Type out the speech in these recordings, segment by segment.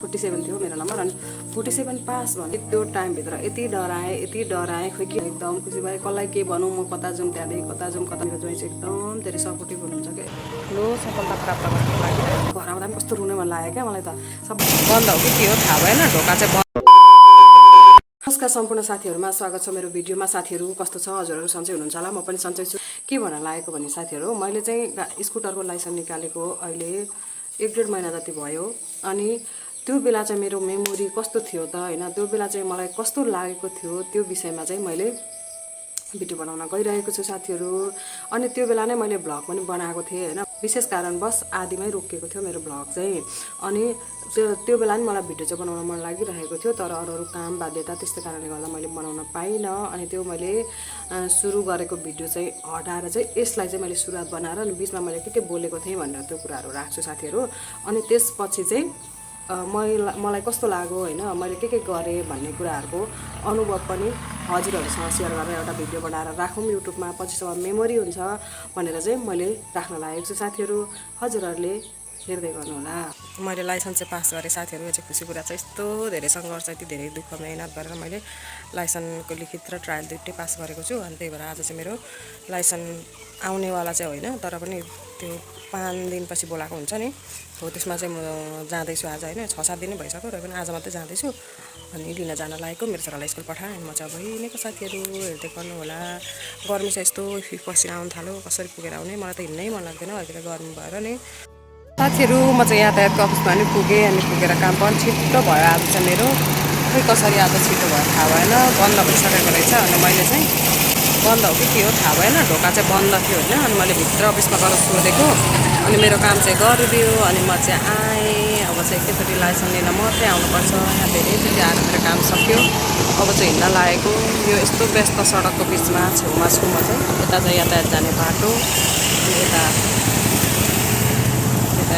47 थियो मेरो नम्बर अनि 47 पास भने त्यो टाइमभित्र यति डराएँ खोइ के एकदम खुसी भएँ कसलाई के भनौँ म कता जाउँ त्यहाँदेखि कता जाउँ कता मेरो ज्वाइँ चाहिँ एकदम धेरै सपोर्टिभ हुनुहुन्छ क्या ठुलो सफलता प्राप्त गर्नको लागि घर आउँदा पनि कस्तो रुन मन लाग्यो क्या मलाई त सब बन्द हो कि के हो थाहा भएन ढोका चाहिँ बन्द। नमस्कार सम्पूर्ण साथीहरुमा स्वागत छ मेरो भिडियोमा। साथीहरु कस्तो छ? हजुरहरु सन्चै हुनुहुन्छ होला? म पनि सन्चै छु। के भन्न लागेको भने साथीहरु मैले चाहिँ स्कुटरको लाइसेन्स निकालेको अहिले 1.5 महिना जति भयो अनि त्यो बेला चाहिँ मेरो मेमोरी कस्तो थियो त हैन त्यो बेला चाहिँ मलाई कस्तो लागेको थियो त्यो विषयमा चाहिँ मैले भिडियो बनाउन गइरहेको छु साथीहरु। अनि त्यो बेला नै मैले भ्लग पनि बनाएको थिएँ हैन विशेष कारणवश आदिमै रोकिएको थियो मेरो भ्लग चाहिँ अनि त्यो बेला नि मलाई भिडियो चाहिँ बनाउन मन लागिरहेको थियो तर अरू काम बाध्यता त्यस्तो कारणले गर्दा मैले बनाउन पाइन अनि त्यो मैले सुरु गरेको भिडियो चाहिँ हटाएर चाहिँ यसलाई चाहिँ मैले सुरुवात बनाएर अनि बीचमा मैले के बोलेको थिएँ भनेर त्यो कुराहरु राख्छु साथीहरु। अनि त्यसपछि चाहिँ मलाई कस्तो लाग्यो हैन मैले के गरे भन्ने कुराहरुको अनुभव पनि हजुरहरुसँग शेयर गरेर एउटा भिडियो बनाएर राखौं युट्युबमा पछिसम्म मेमोरी हुन्छ भनेर चाहिँ मैले राख्न लागेको छु साथीहरु। हजुरहरुले हेर्दै गर्नु होला। मैले लाइसेन्स चाहिँ पास गरे साथीहरु। यो चाहिँ खुसी कुरा छ। यस्तो धेरै संघर्ष यति धेरै दुःख मेहनत गरेर मैले लाइसेन्सको लिखित र ट्रायल दुईटै पास गरेको छु अनि त्यही भएर आज चाहिँ मेरो लाइसेन्स आउनेवाला चाहिँ होइन तर पनि त्यो 5 दिनपछि बोलाएको हुन्छ नि हो त्यसमा चाहिँ म जाँदैछु आज हैन 6-7 दिन भइसक्यो र पनि आज मात्रै जाँदैछु अनि लिन जान लागेको मेरो छोरालाई स्कुल पठाएँ अनि म चाहिँ अब हिँडेको साथीहरु हेर्दै गर्नु होला। गर्मी चाहिँ यस्तो पसिना आउन थाल्यो कसरी पुगेर आउने मलाई त हिँड्नै मन लाग्दैन अहिले गर्मी भएर नि साथीहरु। म चाहिँ यातायातको अफिसमा पनि पुगेँ अनि पुगेर काम पनि छिट्टो भयो आज चाहिँ मेरो खै कसरी आज छिटो भयो थाहा भएन बन्द भइसकेको रहेछ अनि मैले चाहिँ बन्द हो कि के हो थाहा भएन ढोका चाहिँ बन्द थियो हैन अनि मैले भित्र अफिसमा गएर सोधेको अनि मेरो काम चाहिँ गरिदियो अनि म चाहिँ आएँ। अब चाहिँ एकैचोटि लाइसेन्स लिन मात्रै आउनुपर्छ यहाँ धेरैचोटि आएर मेरो काम सक्यो अब चाहिँ हिँड्न लागेको यो यस्तो व्यस्त सडकको बिचमा छेउमा छु म चाहिँ यता चाहिँ यातायात जाने बाटो अनि यता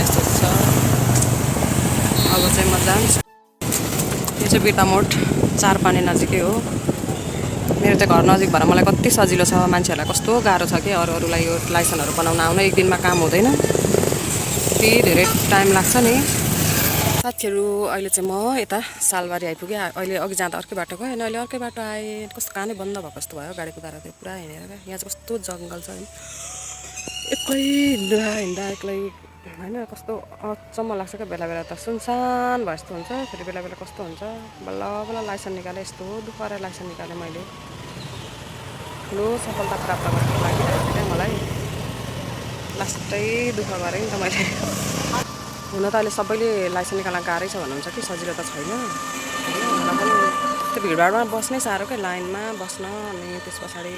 यस्तो छ। अब चाहिँ म जान्छु यो चाहिँ बिटामोड 4 पानी नजिकै हो। मेरो चाहिँ घर नजिक भएर मलाई कति सजिलो छ मान्छेहरुलाई कस्तो गाह्रो छ कि अरूलाई यो लाइसेन्सहरु बनाउन आउन एक दिनमा काम हुँदैन यति धेरै टाइम लाग्छ नि साथीहरु। अहिले चाहिँ म यता सालबारी आइपुगे अहिले अघि जाँदा अर्कै बाटो गएँ अनि अहिले अर्कै बाटो आएँ कस्तो कानै बन्द भएको जस्तो भयो गाडी कुदाएर त्यो पुरा हिँडेर यहाँ चाहिँ कस्तो जंगल छ हैन एक्लै हिँड्दा एक्लै हैन कस्तो अचम्म लाग्छ क्या बेला बेला त सुनसान भए जस्तो हुन्छ फेरि बेला बेला कस्तो हुन्छ बल्ल बल्ल लाइसेन्स निकाले यस्तो दुःख गरेर लाइसेन्स निकाले मैले ठुलो सफलता प्राप्त गर्नको लागि क्या मलाई लास्टै दुःख गरेँ नि त मैले। हुन त अहिले सबैले लाइसेन्स निकाल्न गाह्रै छ भन्नुहुन्छ कि सजिलो त छैन हैन मलाई पनि त्यो भिडभाडमा बस्नै साह्रो क्या लाइनमा बस्न अनि त्यस पछाडि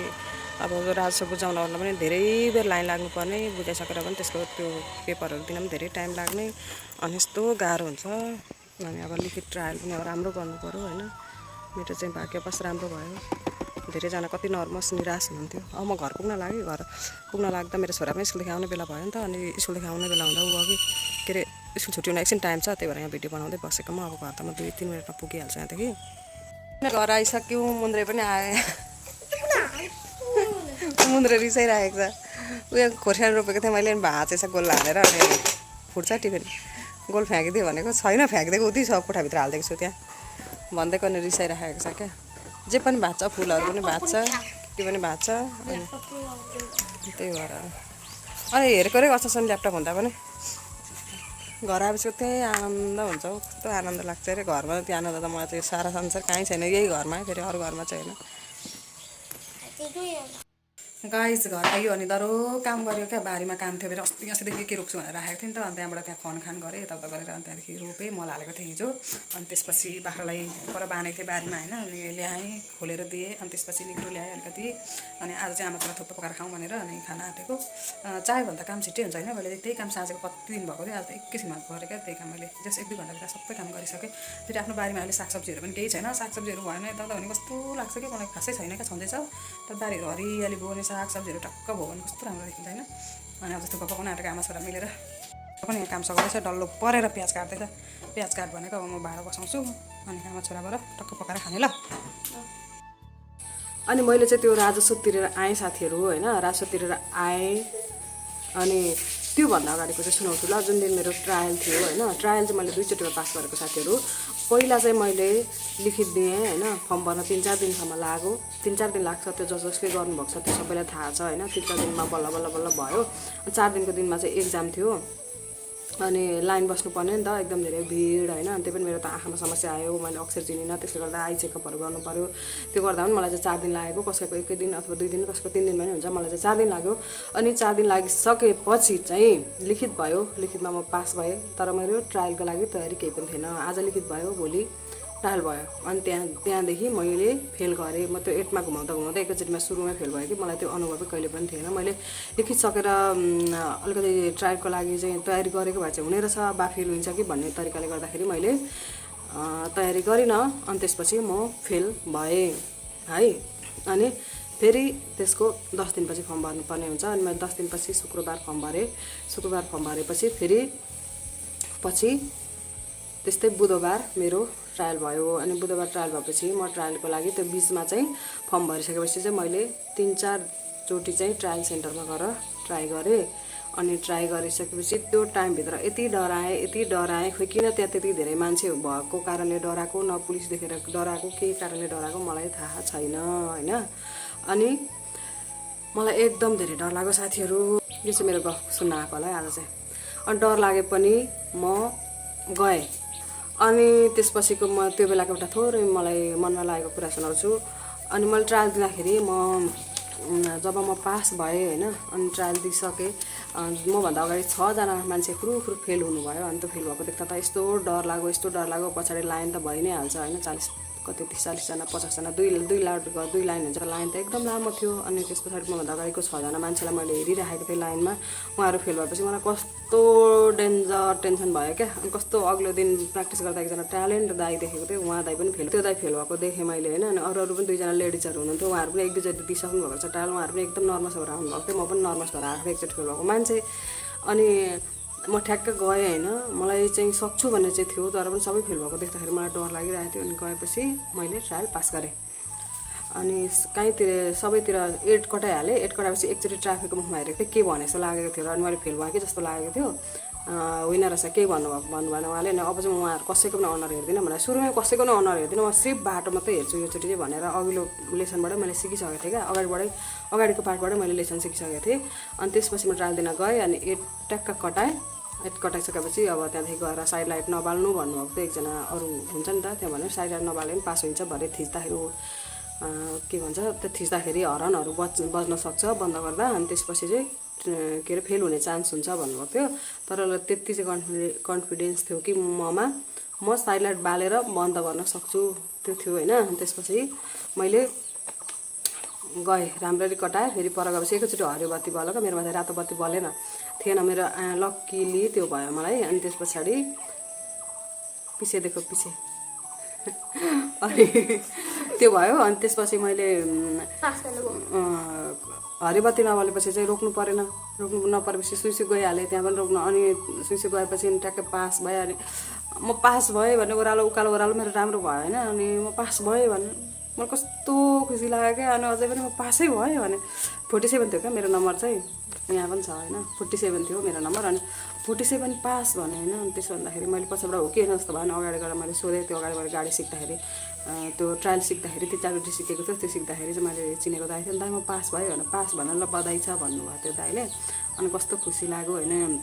अब राजस्व बुझाउन ओर्न पनि धेरै बेर लाइन लाग्नुपर्ने बुझाइसकेर पनि त्यसको त्यो पेपरहरु दिन पनि धेरै टाइम लाग्ने अनि यस्तो गाह्रो हुन्छ अनि अब लिखित ट्रायल पनि अब राम्रो गर्नु पर्यो हैन मेरो चाहिँ भाग्यवश राम्रो भयो। धेरैजना कति नर्भस निराश हुनुहुन्थ्यो। अब म घर पुग्न लागेँ घर पुग्न लाग्दा मेरो छोरा पनि स्कुलदेखि आउने बेला भयो नि त अनि स्कुलदेखि आउने बेला हुँदा उ अघि के अरे स्कुल छुट्टी हुन एकछिन टाइम छ त्यही भएर यहाँ भिडियो बनाउँदै बसेको म अब घर त म 2-3 मिनेटमा पुगिहाल्छु यहाँदेखि घर आइसक्यो मुन्द्रे पनि आए मुन्द्रे रिसाइरहेको छ उयो खोर्सानी रोपेको थिएँ मैले भाँचेछ गोल हालेर अनि फुट्छ टिफिन गोल फ्याँकिदियो भनेको छैन फ्याँकिदिएको उतै छ कोठाभित्र हालिदिएको छु त्यहाँ भन्दैको अनि रिसाइरहेको छ क्या जे पनि भाँच्छ फुलहरु पनि भाँच्छ के पनि भाँच्छ अनि त्यही भएर अनि हेरेको गर्छ सन ल्यापटप हुँदा पनि घर आएपछि त्यही आनन्द हुन्छ कस्तो आनन्द लाग्छ अरे घरमा त्यो आनन्द त मलाई चाहिँ सारा संसार कहीँ छैन यही घरमा फेरि अरू घरमा चाहिँ हैन गाइस घर आयो अनि दरो काम गर्यो क्या बारीमा काम थियो फेरि अस्ति अस्तिदेखि के रोप्छु भनेर राखेको थिएँ नि त अनि त्यहाँबाट त्यहाँ खनखान गरेँ यताउता गरेर अनि त्यहाँदेखि रोपेँ मल हालेको थिएँ हिजो अनि त्यसपछि बाख्रालाई पर बाँधेको थिएँ बारीमा हैन अनि ल्याएँ खोलेर दिएँ अनि त्यसपछि निग्रो ल्याएँ अलिकति अनि आज चाहिँ आमा छोरा थुक्पा पकाएर खाउँ भनेर अनि खाना आँटेको चाहेभन्दा काम छिट्टै हुन्छ हैन मैले त्यही काम साँझको कति दिन भएको थियो आज त एकैछिनमा गरेँ क्या त्यही काम मैले जस्ट 1-2 घण्टाभित्र सबै काम गरिसकेँ। फेरि आफ्नो बारीमा अहिले सागसब्जीहरू पनि केही छैन सागसब्जीहरू भएन यता भने कस्तो लाग्छ कि मलाई खासै छैन क्या छँदैछ तर बारीहरू हरियाली बोने सागसब्जीहरू टक्क भयो भने कस्तो राम्रो देखिन्छ हैन अनि अब जस्तो थुक्पा पकाउन आँटेको आमा छोरा मिलेर पनि काम सघाउँदैछ डल्लो परेर प्याज काट्दैछ प्याज काट भनेको अब म भाँडा बसाउँछु अनि आमा छोराबाट टक्क पकाएर खाने ल। अनि मैले चाहिँ त्यो राजस्व तिरेर आएँ साथीहरु हैन राजस्व तिरेर आएँ अनि त्योभन्दा अगाडिको चाहिँ सुनाउँछु ल। जुन दिन मेरो ट्रायल थियो होइन, ट्रायल चाहिँ मैले 2 चोटिमा पास गरेको साथीहरू। पहिला चाहिँ मैले लिखित दिएँ होइन, फर्म भर्न 3-4 दिनसम्म लाग्यो। 3-4 दिन लाग्छ, त्यो जसले गर्नुभएको छ त्यो सबैलाई थाहा छ होइन। 3-4 दिनमा बल्ल बल्ल बल्ल भयो। 4 दिनको दिनमा चाहिँ एक्जाम थियो अनि लाइन बस्नुपर्ने नि त, एकदम धेरै भिड होइन। अनि त्यो पनि मेरो त आँखामा समस्या आयो, मैले अक्षर चिनिनँ, त्यसले गर्दा आई चेकअपहरू गर्नु पऱ्यो। त्यो गर्दा पनि मलाई चाहिँ 4 दिन लागेको, कसैको 1 दिन अथवा 2 दिन, कसैको 3 दिन पनि हुन्छ, मलाई चाहिँ 4 दिन लाग्यो। अनि 4 दिन लागिसकेपछि चाहिँ लिखित भयो, लिखितमा म पास भएँ। तर मेरो ट्रायलको लागि तयारी केही पनि थिएन। आज लिखित भयो, भोलि ट्रायल भयो। अनि त्यहाँदेखि मैले फेल गरेँ। म त्यो 8मा घुमाउँदा एकैचोटिमा सुरुमै फेल भयो कि मलाई त्यो अनुभवै कहिले पनि थिएन। मैले लिखित सकेर अलिकति ट्रायलको लागि चाहिँ तयारी गरेको भए चाहिँ हुने रहेछ, बा फेल हुन्छ कि भन्ने तरिकाले गर्दाखेरि मैले तयारी गरिनँ। अनि त्यसपछि म फेल भएँ है। अनि फेरि त्यसको 10 दिनपछि फर्म भर्नुपर्ने हुन्छ। अनि मैले 10 दिनपछि शुक्रबार फर्म भरेँ। शुक्रबार फर्म भरेपछि फेरि पछि त्यस्तै बुधबार मेरो ट्रायल भयो। अनि बुधबार ट्रायल भएपछि म ट्रायलको लागि त्यो बिचमा चाहिँ फर्म भरिसकेपछि चाहिँ मैले 3-4 चोटि चाहिँ ट्रायल सेन्टरमा गएर ट्राई गरेँ। अनि ट्राई गरिसकेपछि त्यो टाइमभित्र यति डराएँ खोइ किन त्यहाँ त्यति धेरै मान्छे भएको कारणले डराएको, न पुलिस देखेर डराएको, केही कारणले डराएको मलाई थाहा छैन होइन। अनि मलाई एकदम धेरै डर लाग्यो साथीहरू। यो चाहिँ मेरो गफ सुन्न आएको होला है आज चाहिँ। अनि डर लागे पनि म गएँ। अनि त्यसपछिको म त्यो बेलाको एउटा थोरै मलाई मनमा लागेको कुरा सुनाउँछु। अनि मैले ट्रायल दिँदाखेरि जब म पास भएँ होइन, अनि ट्रायल दिइसकेँ, मभन्दा अगाडि 6 जना मान्छे खुरुखुरु फेल हुनुभयो। अनि त्यो फेल भएको देख्दा त यस्तो डर लाग्यो। पछाडि लाइन त भइ नै हाल्छ होइन, 40 जना 50 जना, 2 लाइन हुन्छ। लाइन त एकदम लामो थियो। अनि त्यस पछाडि मभन्दा अगाडिको 6 जना मान्छेलाई मैले हेरिराखेको थिएँ लाइनमा। उहाँहरू फेल भएपछि मलाई कस्तो डेन्जर टेन्सन भयो क्या। अनि कस्तो अघिल्लो दिन प्र्याक्टिस गर्दा एकजना ट्यालेन्ट दाई देखेको थिएँ, उहाँ दाई पनि फेल, त्यो दाई फेल भएको देखेँ मैले होइन। अनि अरू पनि 2 जना लेडिजहरू हुनुहुन्थ्यो, उहाँहरू पनि 1-2 चोटि दिइसक्नु भएको छ ट्रायल। उहाँहरू पनि एकदम नर्भस भएर आउनुभएको थियो, म पनि नर्भस भएर आएको थिएँ, एकचोटि फेल भएको मान्छे। अनि म ठ्याक्क गएँ होइन, मलाई चाहिँ सक्छु भन्ने चाहिँ थियो, तर पनि सबै फेल भएको देख्दाखेरि मलाई डर लागिरहेको थियो। अनि गएपछि मैले ट्रायल पास गरेँ। अनि कहीँतिर सबैतिर 8 कटाइहालेँ। 8 कटाएपछि एकचोटि ट्राफिकको मुखमा हेरेको थिएँ, के भने जस्तो लागेको थियो र। अनि मैले फेल भएँ कि जस्तो लागेको थियो। होइन रहेछ, केही भन्नु भएन उहाँले। अनि अब चाहिँ म उहाँहरू कसैको पनि अनुहार हेर्दिनँ भनेर सुरुमै कसैको पनि अनुहार हेर्दिनँ, म सिर्फ बाटो मात्रै हेर्छु योचोटि चाहिँ भनेर अघिल्लो लेसनबाटै मैले सिकिसकेको थिएँ क्या। अगाडिको पार्टबाटै मैले लेसन सिकिसकेको थिएँ। अनि त्यसपछि म ट्रायल दिन गएँ। अनि 8 ट्याक्क कटाएँ। 8 कटाइसकेपछि अब त्यहाँदेखि गएर साइड लाइट नबाल्नु भन्नुभएको थियो एकजना, अरू हुन्छ नि त त्यहाँ भनेर साइड लाइट नबाले पनि पास हुन्छ भरे। थिच्दाखेरि के भन्छ त्यो थिच्दाखेरि हरनहरू बज्न सक्छ बन्द गर्दा। अनि त्यसपछि चाहिँ के अरे फेल हुने चान्स हुन्छ भन्नुभएको थियो। तर त्यति चाहिँ कन्फिडेन्स थियो कि म साइड लाइट बालेर बन्द गर्न सक्छु, त्यो थियो होइन। अनि त्यसपछि मैले गएँ, राम्ररी कटाएँ। फेरि पर गएपछि एकैचोटि हरियो बत्ती बल्यो, मेरोमा चाहिँ रातो बत्ती बलेन थिएन, मेरो लक्कीली त्यो भयो मलाई। अनि त्यस पछाडि पछि अनि त्यो भयो। अनि त्यसपछि मैले हरियो बत्ती नबलेपछि चाहिँ रोक्नु नपरेपछि सुइसु गइहालेँ, त्यहाँ पनि रोक्नु। अनि सुइसु गएपछि ट्याक्कै पास भएँ। अनि म पास भएँ भने उकालो ओह्रालो मेरो राम्रो भयो होइन। अनि म पास भएँ भने मलाई कस्तो खुसी लाग्यो क्या। अनि अझै पनि म पासै भएँ भने 47 थियो क्या मेरो नम्बर चाहिँ, यहाँ पनि छ होइन, 47 थियो मेरो नम्बर। अनि 47 पास भने होइन। अनि त्यसो भन्दाखेरि मैले पछिबाट हो कि होइन जस्तो भयो। अनि अगाडि गएर मैले सोधेँ, त्यो अगाडिबाट गाडी सिक्दाखेरि त्यो ट्रायल सिक्दाखेरि 3-4 सिकेको थियो, त्यो सिक्दाखेरि चाहिँ मैले चिनेको दाइ थियो, दाइ म पास भयो भने पास भनेर ल बधाई छ भन्नुभयो त्यो दाइले। अनि कस्तो खुसी लाग्यो होइन।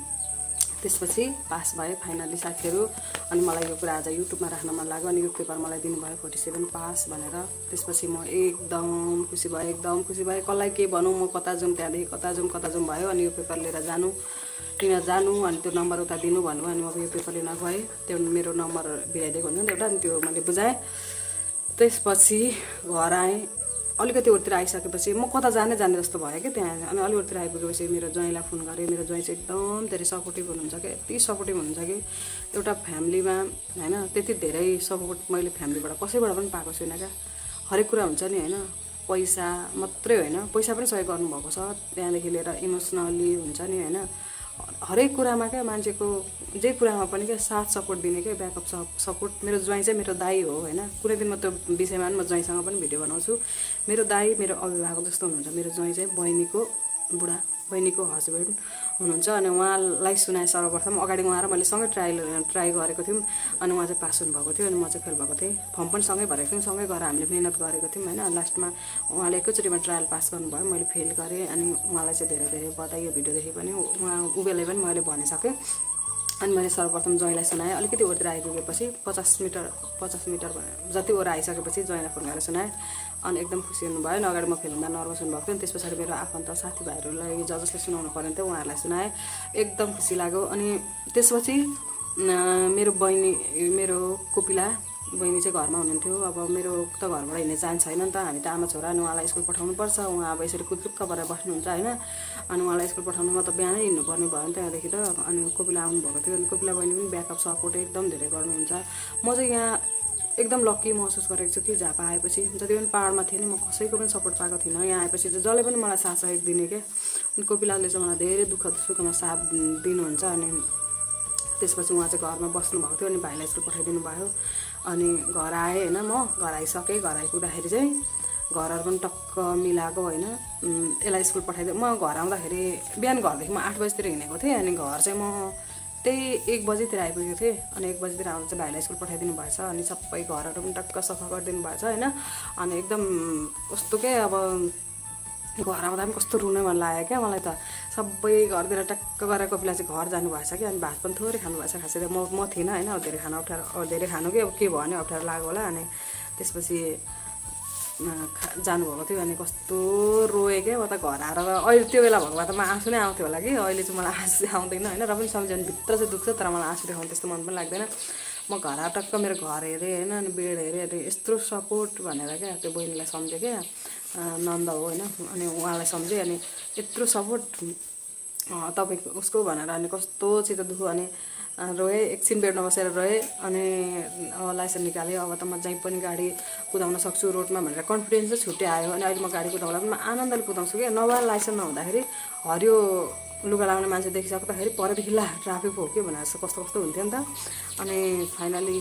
त्यसपछि पास भएँ फाइनली साथीहरू। अनि मलाई यो कुरा आज युट्युबमा राख्न मन लाग्यो। अनि यो पेपर मलाई दिनुभयो 47 पास भनेर। त्यसपछि म एकदम खुसी भएँ। कसलाई के भनौँ, म कता जाउँ, त्यहाँदेखि कता जाउँ भयो। अनि यो पेपर लिन जानु अनि त्यो नम्बर उता दिनु भन्नु। अनि म यो पेपर लिन गएँ, त्यो मेरो नम्बर भिराइदिएको हुन्छ नि एउटा, अनि त्यो मैले बुझाएँ। त्यसपछि घर आएँ। अलिकति उतिर आइसकेपछि म कता जाने जस्तो भयो क्या त्यहाँ। अनि अलि उतिर आइपुगेपछि मेरो ज्वाइँलाई फोन गरेँ। मेरो ज्वाइँ चाहिँ एकदम धेरै सपोर्टिभ हुनुहुन्छ क्या, यति सपोर्टिभ हुनुहुन्छ कि एउटा फ्यामिलीमा होइन त्यति धेरै सपोर्ट मैले फ्यामिलीबाट कसैबाट पनि पाएको छुइनँ क्या। हरेक कुरा हुन्छ नि होइन, पैसा मात्रै होइन, पैसा पनि सहयोग गर्नुभएको छ, त्यहाँदेखि लिएर इमोसनली हुन्छ नि होइन, हरेक कुरामा क्या मान्छेको जे कुरामा पनि क्या साथ सपोर्ट दिने क्या, ब्याकअप सपोर्ट। मेरो ज्वाइँ चाहिँ मेरो दाइ हो होइन। कुनै दिन म त्यो विषयमा म ज्वाइँसँग पनि भिडियो बनाउँछु। मेरो दाइ मेरो अभिभावक जस्तो हुनुहुन्छ मेरो ज्वाइँ चाहिँ, बहिनीको बुढा, बहिनीको हस्बेन्ड हुनुहुन्छ अनि उहाँलाई सुनाएँ सर्वप्रथम। अगाडि उहाँ र मैले सँगै ट्राई गरेको थियौँ अनि उहाँ चाहिँ पास हुनुभएको थियो अनि म चाहिँ फेल भएको थिएँ। फर्म पनि सँगै भरेको थियौँ, सँगै गरेर हामीले मिहिनेत गरेको थियौँ होइन। लास्टमा उहाँले एकैचोटिमा ट्रायल पास गर्नुभयो, मैले फेल गरेँ अनि उहाँलाई चाहिँ धेरै धेरै बधाई। यो भिडियोदेखि पनि उहाँ उबेले पनि मैले भनिसकेँ। अनि मैले सर्वप्रथम ज्वाइँलाई सुनाएँ। अलिकति ओरतिर आइपुगेपछि 50 मिटर जति ओर आइसकेपछि ज्वाइँलाई फोन गरेर सुनाएँ अनि एकदम खुसी हुनुभयो। अनि अगाडि म फेल हुँदा नर्भस हुनुभएको थियो। अनि त्यस पछाडि मेरो आफन्त साथीभाइहरूलाई जसले सुनाउनु पर्ने थियो उहाँहरूलाई सुनाएँ, एकदम खुसी लाग्यो। अनि त्यसपछि मेरो कोपिला बहिनी चाहिँ घरमा हुनुहुन्थ्यो। अब मेरो त घरबाट हिँड्ने चान्स छैन नि त, हामी त आमा छोरा अनि उहाँलाई स्कुल पठाउनुपर्छ। उहाँ अब यसरी कुदुक्क भएर बस्नुहुन्छ होइन। अनि उहाँलाई स्कुल पठाउनु म त बिहानै हिँड्नुपर्ने भयो नि त्यहाँदेखि त। अनि कोपिला आउनुभएको थियो अनि कोपिला बहिनी पनि ब्याकअप सपोर्ट एकदम धेरै गर्नुहुन्छ। म चाहिँ यहाँ एकदम लक्की महसुस गरेको छु कि झापा आएपछि। जति पनि पाहाडमा थिएँ नि म कसैको पनि सपोर्ट पाएको थिइनँ, यहाँ आएपछि चाहिँ जसले पनि मलाई साथ सहयोग दिने क्या। अनि कोपिलाले चाहिँ मलाई धेरै दुःख सुखमा साथ दिनुहुन्छ। अनि त्यसपछि उहाँ चाहिँ घरमा बस्नुभएको थियो अनि भाइलाई स्कुल पठाइदिनु भयो। अनि घर आएँ होइन, म घर आइसकेँ। घर आइपुग्दाखेरि चाहिँ घरहरू पनि टक्क मिलाएको होइन। यसलाई स्कुल पठाइदिएँ। म घर आउँदाखेरि बिहान घरदेखि म 8 बजीतिर हिँडेको थिएँ अनि घर चाहिँ म त्यही 1 बजीतिर आइपुगेको थिएँ। अनि 1 बजीतिर आउँदा चाहिँ भाइलाई स्कुल पठाइदिनु भएछ अनि सबै घरहरू पनि टक्क सफा गरिदिनु भएछ होइन। अनि एकदम कस्तो के अब घर आउँदा पनि कस्तो रुन मन लाग्यो क्या मलाई त। सबै घरतिर टक्क गरेर कोपिला चाहिँ घर जानुभएछ कि अनि भात पनि थोरै खानुभएछ। खासै त म थिइनँ होइन। अब धेरै खानु कि अब के भयो भने अप्ठ्यारो लाग्यो होला। अनि त्यसपछि जानुभएको थियो अनि कस्तो रोएँ क्या म त घर आएर। अहिले त्यो बेला भएको भए त म आँसु नै आउँथ्यो होला कि, अहिले चाहिँ मलाई आँसु आउँदैन होइन। र पनि सम्झियो भने भित्र चाहिँ दुख्छ, तर मलाई आँसु देखाउनु त्यस्तो मन पनि लाग्दैन। म घर आएर टक्क मेरो घर हेरेँ होइन। अनि बेड हेरेँ अनि यत्रो सपोर्ट भनेर क्या त्यो बहिनीलाई सम्झेँ क्या, नन्द हो होइन। अनि उहाँलाई सम्झेँ अनि यत्रो सपोर्ट तपाईँको उसको भनेर अनि कस्तो चित्त दुख्यो। अनि रोएँ, एकछिन बेडमा बसेर रोएँ अनि लाइसेन्स निकालेँ। अब त म जहीँ पनि गाडी कुदाउन सक्छु रोडमा भनेर कन्फिडेन्स चाहिँ छुट्टै आयो। अनि अहिले म गाडी कुदाउँदा पनि म आनन्दले कुदाउँछु क्या। नभए लाइसेन्स नहुँदाखेरि हरियो लुगा लगाउने मान्छे देखिसक्दाखेरि परेदेखि ला ट्राफिक हो कि भनेर कस्तो कस्तो हुन्थ्यो नि त। अनि फाइनली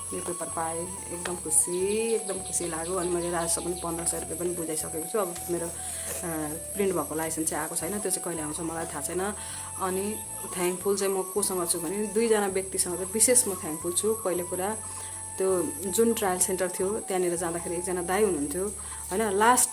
यो पेपर पाएँ, एकदम खुसी लाग्यो। अनि मैले राजस्व पनि 1500 रुपियाँ पनि बुझाइसकेको छु। अब मेरो प्रिन्ट भएको लाइसेन्स चाहिँ आएको छैन, त्यो चाहिँ कहिले आउँछ मलाई थाहा छैन। अनि थ्याङ्कफुल चाहिँ म कोसँग छु भने 2 जना व्यक्तिसँग चाहिँ विशेष म थ्याङ्कफुल छु। पहिलो कुरा त्यो जुन ट्रायल सेन्टर थियो त्यहाँनिर जाँदाखेरि एकजना दाइ हुनुहुन्थ्यो होइन। लास्ट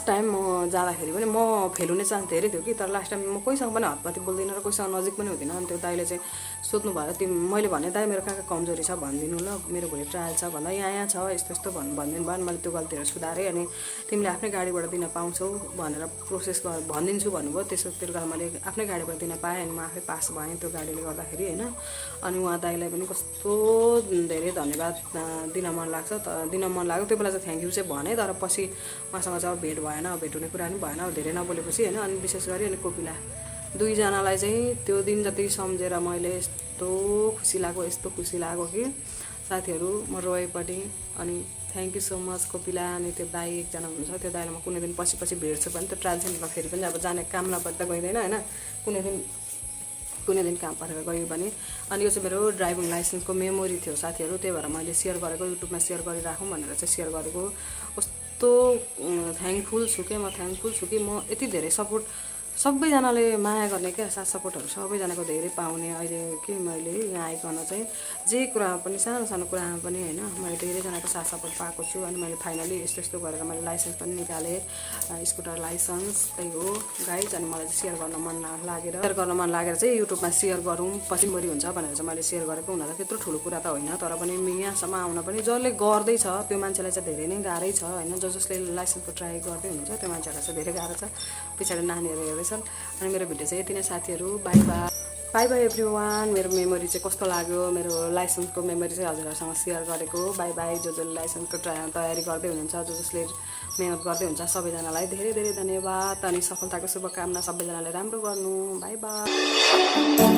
टाइम म जाँदाखेरि पनि म फेल हुने चान्स धेरै थियो कि, तर लास्ट टाइम म कोहीसँग पनि हतपति बोल्दिनँ र कोहीसँग नजिक पनि हुँदिनँ। अनि त्यो दाइले चाहिँ सोध्नु भयो, मैले भने दाइ मेरो कहाँ कमजोरी छ भनिदिनु ल, मेरो भोलि ट्रायल छ भन्दा यहाँ छ यस्तो यस्तो भनिदिनु भयो। अनि मैले त्यो गल्तीहरू सुधारेँ। अनि तिमीले आफ्नै गाडीबाट दिन पाउँछौ भनेर प्रोसेस भनिदिन्छु भन्नुभयो। त्यसो गर्दा मैले आफ्नै गाडीबाट दिन पाएँ अनि म आफै पास भएँ त्यो गाडीले गर्दाखेरि होइन। अनि उहाँ दाइलाई पनि कस्तो धेरै धन्यवाद दिन मन लाग्यो। त्यो बेला चाहिँ थ्याङ्क यू चाहिँ भने, तर पछि उहाँसँग चाहिँ भेट भएन, भेट हुने कुरा पनि भएन अब धेरै नबोलेपछि होइन। अनि विशेष गरी अनि कोपिला 2 जनालाई चाहिँ त्यो दिन जति सम्झेर मैले यस्तो खुसी लाग्यो कि साथीहरू म रोएँ पनि। अनि थ्याङ्क यू सो मच कोपिला। अनि त्यो दाइ एकजना हुनुहुन्छ, त्यो दाइलाई म कुनै दिन पछि भेट्छु भने त्यो ट्रायल सेन्टरमा फेरि पनि अब जाने काम नपर्दा गइँदैन होइन, कुनै दिन काम परेर गयो भने। अनि यो चाहिँ मेरो ड्राइभिङ लाइसेन्सको मेमोरी थियो साथीहरू, त्यही भएर मैले सेयर गरेको, युट्युबमा सेयर गरिराखौँ भनेर चाहिँ सेयर गरेको। कस्तो थ्याङ्कफुल छु कि म यति धेरै सपोर्ट सबैजनाले माया गर्ने क्या, साथ सपोर्टहरू सबैजनाको धेरै पाउने। अहिले के मैले यहाँ आइकन चाहिँ जे कुरामा पनि सानो कुरामा पनि होइन मैले धेरैजनाको साथ सपोर्ट पाएको छु। अनि मैले फाइनली यस्तो गरेर मैले लाइसेन्स पनि निकालेँ, स्कुटर लाइसेन्स। त्यही हो गाइज। अनि मलाई चाहिँ सेयर गर्न मन लागेर चाहिँ युट्युबमा सेयर गरौँ पछि मरि हुन्छ भनेर चाहिँ मैले सेयर गरेको। हुन त त्यत्रो ठुलो कुरा त होइन, तर पनि यहाँसम्म आउन पनि जसले गर्दैछ त्यो मान्छेलाई चाहिँ धेरै नै गाह्रै छ होइन। जसले लाइसेन्सको ट्राई गर्दै हुनुहुन्छ त्यो मान्छेहरूलाई चाहिँ धेरै गाह्रो छ, पछाडि नानीहरू हेर्दैछन्। अनि मेरो भिडियो चाहिँ यति नै साथीहरू, बाई बाई एभ्रिवान। मेरो मेमोरी चाहिँ कस्तो लाग्यो, मेरो लाइसेन्सको मेमोरी चाहिँ हजुरहरूसँग सेयर गरेको। बाई जसले लाइसेन्सको तयारी गर्दै हुनुहुन्छ, जसले मेहनत गर्दै हुन्छ सबैजनालाई धेरै धेरै धन्यवाद। अनि सफलताको शुभकामना, सबैजनाले राम्रो गर्नु। बाई।